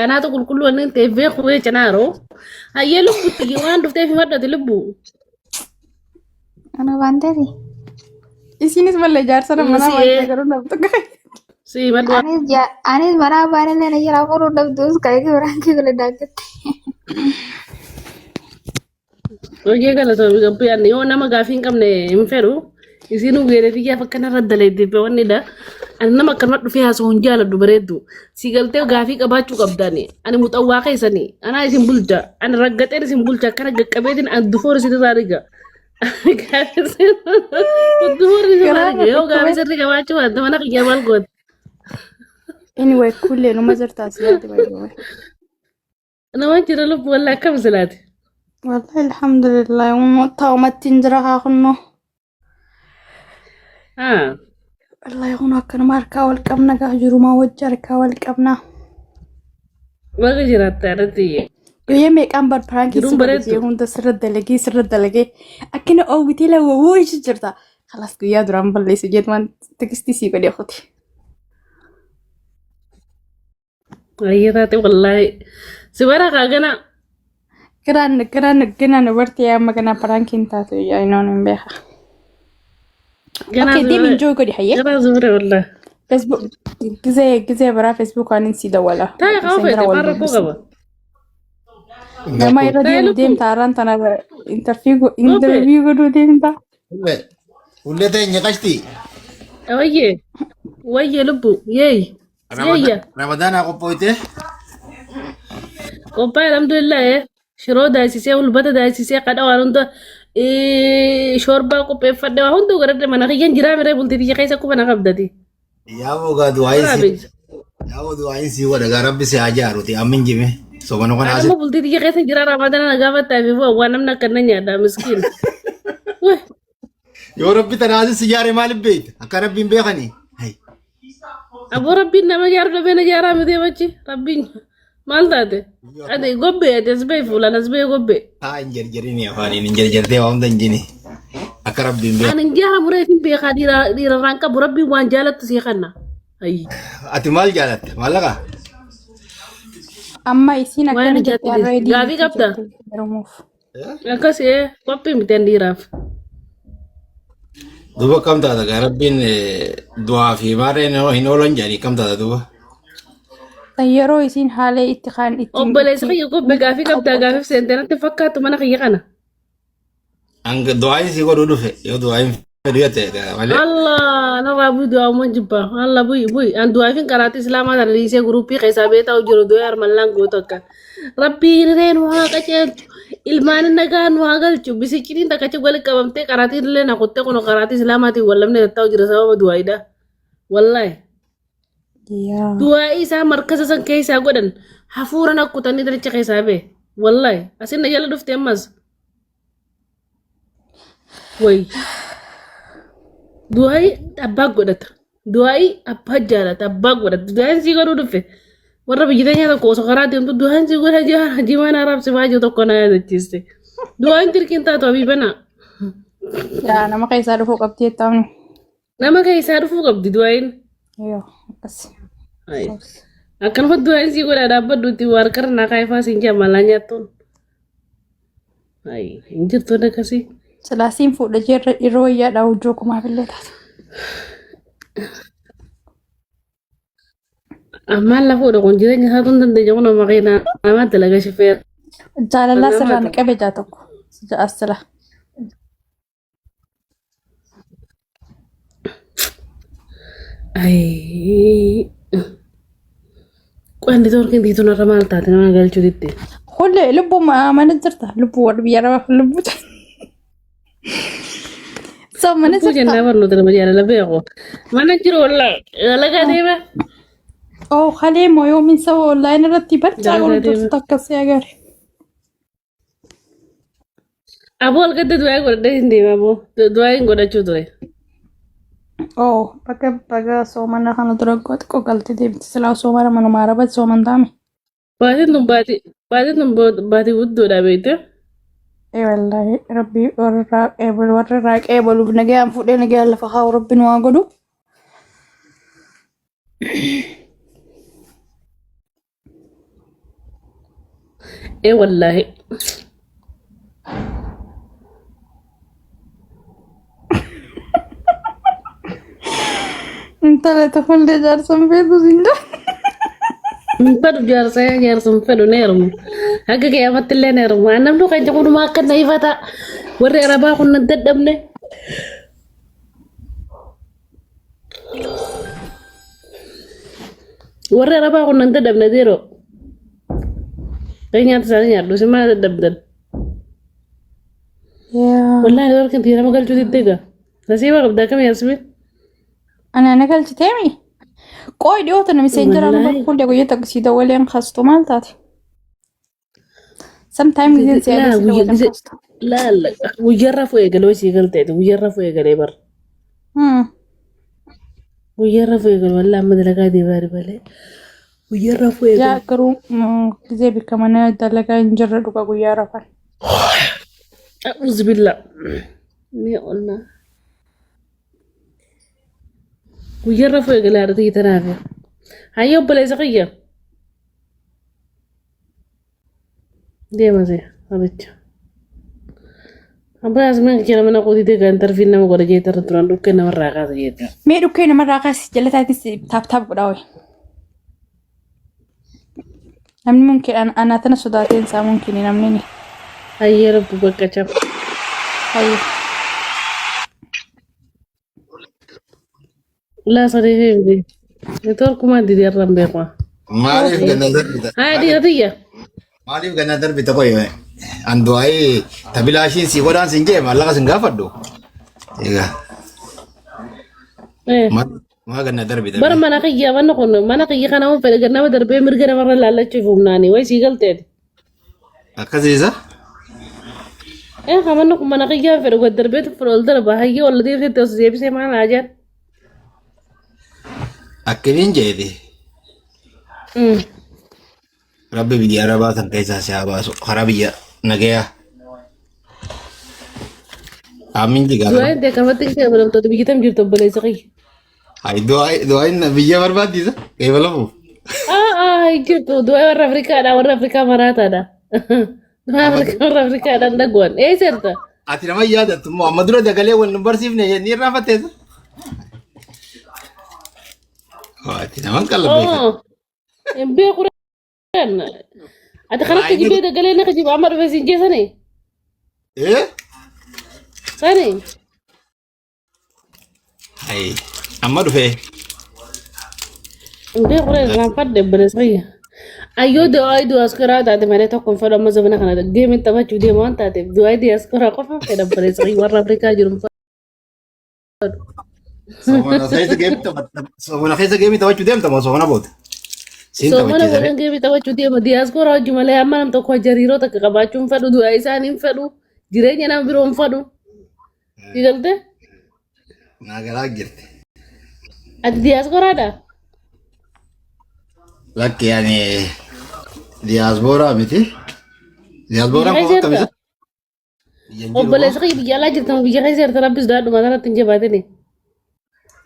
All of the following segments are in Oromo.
Anaatu qulqulluu wanni hin ta'eef beeku jecha naaroo. Hayyee lubbutti waan dhufteef himadhati lubbu. Ana waan ta'eef. Isinis malee jaarsa nama Si nama ee. garuu nama tokko. Si himadhu. Anis anis mana abbaan illee na jala fuudhuu dhabdus kan biraan kee godhe daakkatte. Hojii galatoomi gabbii ani yoo nama gaafii hin qabne hin fedhu. Isinuu geeree biyyaaf akkanarra daleeddi wanni dha. Ani nama akkanuma dhufee haasa'u hin jaaladhu bareeddu. Si galtee gaafii qabaachuu qabdani. Ani muxawwaa keessani. Anaa isin bulcha. Ani raggaxeen isin bulcha akkana gaqqabeetiin ani dufoor isin irraa riga. Dufoor isin irraa riga. Yoo gaafii sirrii qabaachuu baatte mana kiyyaa maal goote? Anyway, kullee numa jirtaa si yaade baay'ee. Nama jira lubbu wallaa akkam silaati. Wallahi alhamdulillah taa'umatti hin jira haa kunnoo. Haa. Wallahi kun akkanuma harkaa wal qabna gaa jirumaa wajji harkaa wal qabna. Baga jiraatte irratti. Guyyaa meeqaan bar piraankii Jiruun si godhe bareeddu. jee hunda sirra dalagee sirra dalagee akkina oowwitee lawwawuu ishee jirta. Kalaas guyyaa duraan balleesse jetmaan tikstii sii godhe kuti. Ayya taate wallaahi. Si bara kaa gana. Garaan garaan ganaan dubartii amma ganaa piraankiin taatu yaa inoon hin beeka. Ganaa Okay, si deem bara. enjoy godhi hayyee. Ganaa si bara wallaahi. Facebook gizee gizee biraa Facebook anin si dawwala. Taa'e kaa Isin feete gara wal maal rakkoo dubbisna. qaba. Nama irra Taa'e deemu lubbuu. deemta har'aan tana interview Gobe. interview godhuu deemta. Ulee ulee teenya qashti. Wayyee. Wayyee lubbu. Yeey. Yeeyya. Ramadaanaa qophooyte. Qophaa'e alhamdulillah. Shiroo daasisee hulbata daasisee kadha waan hunda shoorbaa qopheeffadhe waa hunda godhadhe mana kiyyan jiraa miree bultii tiyya keessa quba na qabdati. Yaa bogaa du'aayin Biraa si beeksa. yaa boo du'aayin si godha gaa rabbi si haa jaaruti ammin jime sobana kana Ani asi immoo bultii tiyya keessa jiraa ramadana na gaafattaa fi waan namni akkana nyaadha miskiin. Weh. Yoo rabbi tana asi si jaare maaliif beekta akka rabbiin beekani. Hay. Aboo rabbiin nama jaaru dhabee na jaaraa miti achi rabbiin maal taate ati gobbee ati as bahi fuulaan as bahi gobbee. Haa hin jarjarini afaaniin hin jarjartee waa hunda hin jini akka rabbiin beeku. Ani hin jaara muree hin beekaa dhiirarraan qabu rabbiin waan jaalattu sii kanna. Ayyi. Ati maal jaalatte maallaqa? Amma isiin Waan akkana jette ijaatti har'a dhiisi. Gaabii diinatti qabda? jette heerumuuf. Akkas ee qophii miti an dhiiraaf. Duuba akkam taata gaa rabbiin du'aa fi maarreen hin oolan jedhanii akkam taata duuba. Yeroo isiin haala itti kaan ittiin Obboleessa ittiin kiyya qophii gaafii qabdaa gaafiif seentee natti fakkaattu mana kiyya kana. Hanga du'aayin sii godhuu dhufe yoo du'aayin fedhu yoo ta'e malee. Allah narraa bu'i du'aa uuman jibba Allah bu'i bu'i an du'aa fi qaraatii islaamaa tana dhiisee guruppii keessaa beetaa jiru du'aa armallaan gootu akka rabbiin iree nu haa qajeelchu ilmaan nagaa nu haa galchu bisicciniin takka achi walitti qabamtee qaraatii illee na kuttee kun qaraatii islaamaatiin wallamne tattaa'u jira sababa du'aayidha wallaahi Yaa. du'aa'ii isaa markaza san keessaa godhan hafuura na kutanii dalacha keessaa bee wallaahi asin na jala dhufte ammas Way. Du'aayi abbaa godhata. Du'aayi abbaa jaalata abbaa godhata. Du'aayin sii godhuu dhufe. Warra biyya teenyaa tokko osoo karaa deemtu du'aayin sii godha jaa jimaan arabsimaa jiru tokko na yaadachiiste. Du'aayin dirqiin taatu abii banaa. Yaa nama keessaa dhufuu qabdi jettaamni. Nama keessaa dhufuu qabdi du'aayin. Yoo akkas. Akkanuma du'aayin sii godhaa dhaabbadhuutti waarqarra naa kaayifaa siin jaa malaa nyaattuun. Ayi, hin jirtu wanni akkasii. Silaasiin fuudha jeerra yeroo wayyaadhaa hojii kumaaf illee taata. Ammaan lafa fuudha kun jireenya isaatu hin dandeenye kun amma qeenaa namaa dalaga shifeera. Jaalalaa sirraan Namaatu. qabe jaa tokko. Ja'as sila. Ayi. Qoonni toorkiin diituun irra maal taate nama galchuu didde. Hullee lubbuu mana jirta lubbuu warri biyya arabaa lubbuu So mana Lubbuu jirta. jennaa barnoota nama jaalala beeku. Mana jiru wallaahi dalagaa deema. Oh halee moo yoomiin saba online irratti barcaa Dalagaa godhu deema. turte akkasii agarre. Aboo algadda du'aa godhadhee hin deema aboo. Du'aa hin godhachuu ture. Oh baga baga soomana kana dura xiqqoo galtee deemti silaa soomana manuma araba sooman taame. Baatiin tun baatii baatiin tun baatii guddoodha beekte. Ee wallaahi rabbi warra irraa qeebalu warra irraa qeebaluuf nagayaan fuudhee nagayaan lafa kaa'u rabbi nu haa godhu. Ee wallaahi. Intala ta'ullee jaarsa hin feetu siin jaa. Hin fedhu jaarsa jaarsa hin fedhu ni heerumu. Haga qiyyaamatti illee ni heerumu. Namni kan jedhu akka na ifata. Warri Arabaa kun nan dadhabne. Warri Arabaa kun nan dadhabne zeeroo. Kan nyaata isaanii nyaadhu isin maal dadhabdan? Yaa. Wallaahi warqin tiira nama galchuu diddee gaa. Nasiiba qabda akkam yaasmin? Ana na galchiteemi? Qooyi dhiyoota namni seenjaraa nama Wallaahi. fuullee guyyaa tokko sii dawwaleen kastu maal taate? Sometimes giseen si Laa yaada si guyya dawwaleen gise kastu. laa guyyaarra fu'ee galee hojii galteeti guyyaarra fu'ee galee bar. Guyyaarra fu'ee galee wallaahi amma dalagaa deemaa malee guyyaarra fu'ee Yaa galee. garuu gisee bikka mana dalagaa hin jirre dhuga guyyaa rafan. A'uuzu billaa. Mee onnaa. Guyyaarra fu'ee galee haadha tiyya tanaaf. Hayyee obboleessa kiyya. Deema see abicha. Abbaa Yasmin kee nama naquu didee kan tarfiin nama godha jeeta irra turan dhukkee namarraa kaasa jeeta. Mee dhukkee namarraa kaasi jala taatis taap taap godhaa wayi. Namni munkiidhaan anaa tana sodaateen isaa munkiini namni ni. Hayyee rabbi bakka chap. Hayyee. Laa sadii fi miti. Networkumaa didee irra hin beeku. Maaliif ganna darbita? Haya dhiira tiyya. Maaliif ganna darbita qoy? An du'aa'ii tabilaashiin si godhaan sin jee maallaqa sin gaafadhu. Egaa Eh. maa ganna darbita? Bara mana kiyya manni kun mana kiyya kana waan fedhe nama darbee mirga namarra laallachuuf humnaani wayi sii galteeti. Akkasiisa? Eh manni kun mana kiyya fedhe gad darbee tuffure ol darba hayyee ol deebisetti os deebisee maal haa jedhan. Akkamiin jeeti? Rabbi biyya arabaa san keessaa si haa baasu. Karaa biyya nagayaa. Amiin jigaa. Du'aan ta'e kanatti hin qeebalamtoota biyya tam jirtu obboleessa kiyya. Ay du'aayin biyya barbaachisa. Qeebalamuuf. Ah, hin jirtu. Du'aa warra Afrikaadha. Warra Afrikaa maraataadha. Du'aa Afrikaa warra Afrikaadhaan dhaguwan. Eessa jirta? Ati nama hin yaadattu immoo amma dura dagalee wal nu barsiifne ni irraanfatteessa. Ati nama hin qalabbeessa. Oo. Hin beeku reen. Ati kanatti jibbee dagalee na kijiba amma dhufe siin jeesanii? Eh? Sani. Ay, amma dhufee. Indee qoree irraanfadhe obboleessa kiyya. Ayyoo du'aa diyaasporaa taate malee tokko hin fedhu amma zamana kana geemiin taphachuu deema waan taateef du'aa diyaasporaa qofa fedha obboleessa kiyya warra Afrikaa jiru hin fedhu. Soomana keessa geemii taphatta. Soomana keessa geemii taphachuu deemta moo soomana booda? Siin Soomana taphachiisanii. boodan geemii taphachuu deema diyaasporaa hojii malee amma nam tokko hariiroo takka qabaachuu hin fedhu du'aa isaanii hin fedhu jireenya nama biroo hin fedhu. Si galtee? Naa galaa jirti. Ati diyaasporaadha? Lakki ani diyaasporaa miti. Diyaasporaan Biyya kun keessa akkam isa? jirta? Biyya hin jiru moo? Obboleessa kiyya biyya alaa jirta moo biyya keessa jirta rabbis daadhuma kanatti hin jabaatini.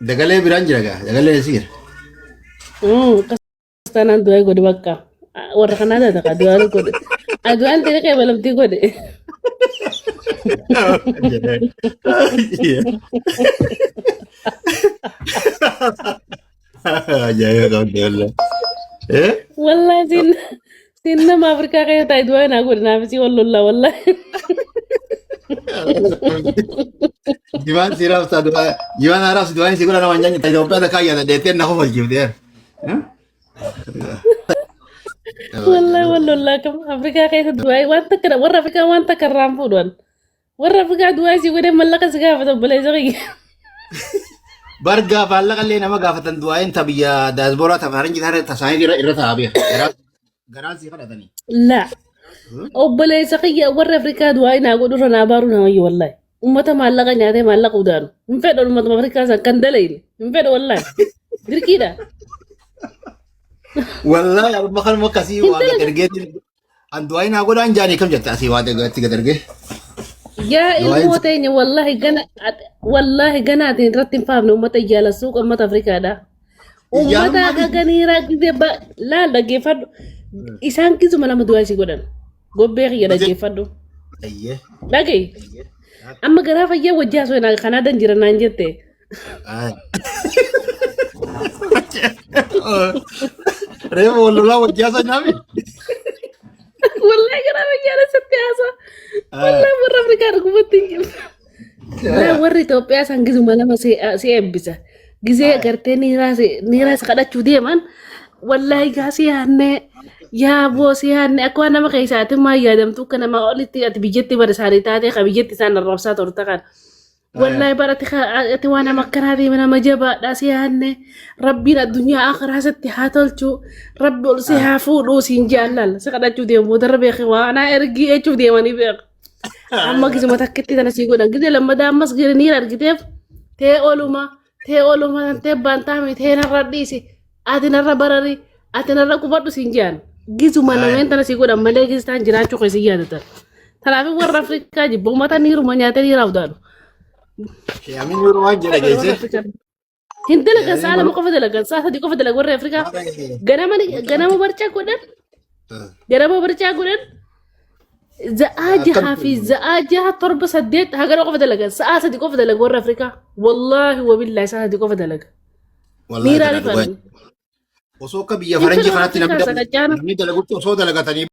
Dagalee biraan jira gaa. Dagalee si jira. Akkas taanaan du'aa godhi bakka. Warra kanaa taata kaa du'aa godhi. Du'aan ta'e qeebalamtii godhi. Ajaa'iba qabdi wallah. Eh? Wallahi siin nama Afrikaa keessa taa'e du'aa naa godhi naaf isii wal lollaa wallahi. Jibaan si raabsaa du'aa jibaan haaraaf si du'aan si godha nama nyaanyi Itoophiyaa takkaa yaada deettee na kofalchiifteer. Wallahi wal lollaa kam Afrikaa keessa du'aa waan takka warra Afrikaa waan takka irraan fuudhan. Warra Afrikaa du'aa si godhee mallaqa si gaafata obboleessa kiyya. Bargaa maallaqa illee nama gaafatan du'aayin ta biyya daasbooraa ta faranji ta saanii irra irra taa'aa beeka. Garaan sii kadhatanii. Laa obboleessa kiyya warra Afrikaa du'aa naa godhu irra naa baaruu naa wayya wallahi. Ummata maallaqa nyaatee maallaqa udaanu. Hin fedhu uummatuma Afrikaa san kan dalayne. Hin fedhu wallahi. Dirqiidha. Wallahi amma kanuma akkasii Hin waa gad dalagan. ergeetiin an du'aayin naa godhaan jaanii kam jette asii waa gad gad ergee. Yaa Du'aayin ilmoo teenya wallahi gana wallahi gana ati irratti hin faafne uummata ijaalan suuqa uummata Afrikaadha. Uummata ijaalummaa akka miti. ganiiraa gizee laal dhaggeeffadhu. Isaan gizuma lama du'aa si godhan. Gobbee kiyya dhaggeeffadhu. Ayyee. Dhaga'i. Amma garaa fayyaa wajji haasoo Kanaadan jira naan jette. Reefa wal lolaa wajji haasoo nyaami. Wallahi garaa fayyaa na sitti haasaa. Wallahi warra Afrikaa dhugumatti hin jiru. Wallahi warri Itoophiyaa san gizuma lama si si eebbisa. Gizee gartee niiraa si niiraa si kadhachuu deeman wallahi gaa si yaannee yaa boo si yaannee akka waan nama keessaatti maa yaadamtu akka namaa olitti ati biyyatti bara isaanii taatee ka biyyatti isaan arrabsaa turte kana. Wallahi bara ati ati waan nama akkanaa deema nama jabaadha si yaanne rabbiin addunyaa akhiraa sitti haa tolchu rabbi ol si haa fuudhuu siin jaallal si kadhachuu deemu boodarra beeki waa anaa ergii jechuuf deemanii beeku. Amma gisuma takkitti tana sii godhan gise lammadaa ammas gire niira argiteef tee oluma tee oluma tan tee baantaame tee narra dhiisi ati narra barari ati narra qubadhu siin jedhan gisuma lameen tana sii godhan malee gistaan jiraachuu keessa hin yaadatan. Kanaaf warra Afrikaa jibba uummata niiruma nyaatee niiraaf daanu. Sheeyamin yeroo waan jedha geesse. Hin dalagan sa'a 2 qofa dalagan sa'a 3 qofa dalagan warri Afrikaa ganama ganama barcaa godhan ganama barcaa godhan za'aa jahaa fi za'aa jaha torba saddeet hagana qofa dalagan sa'a 3 qofa dalagan warri Afrikaa wallaahi wabillaahi sa'a 3 qofa dalaga. Wallaahi Niiraa tana dhugaa. rifan. Osoo akka biyya Hin faranjii fedhan kanatti Afrikaa namni sakachaana. namni dalagutti osoo dalagatanii